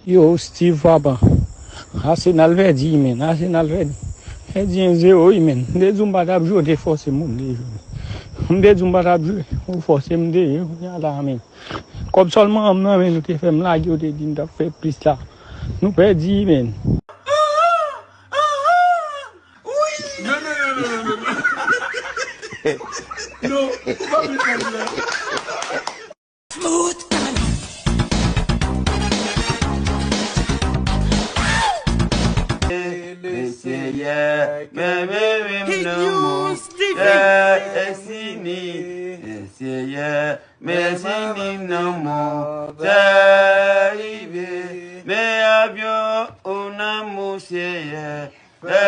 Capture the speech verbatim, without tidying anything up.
Yo, Steve papa. Arsenal pèdi, men. Arsenal pèdi. Pèdi en zéro, wi, men. M te di w m pa t ap jwe, w te fòse m pou m te jwe. M te di w m pa t ap jwe, ou fòse m te jwe. Kounye a la, men. Kòb sòlman an m nan, men, nou te fè m lage, w te di m t ap fè plis la. Nou pèdi, men. Non, non, non, non, non, non. Non, ou pa vle fè sa. Smooth talent. Le Seyè, men, men, men, Hit non, News T V. Fè eksini. Le Seyè, men, men, men, non, mon, fè rive. Men avyon, ou nan mon Seyè, fè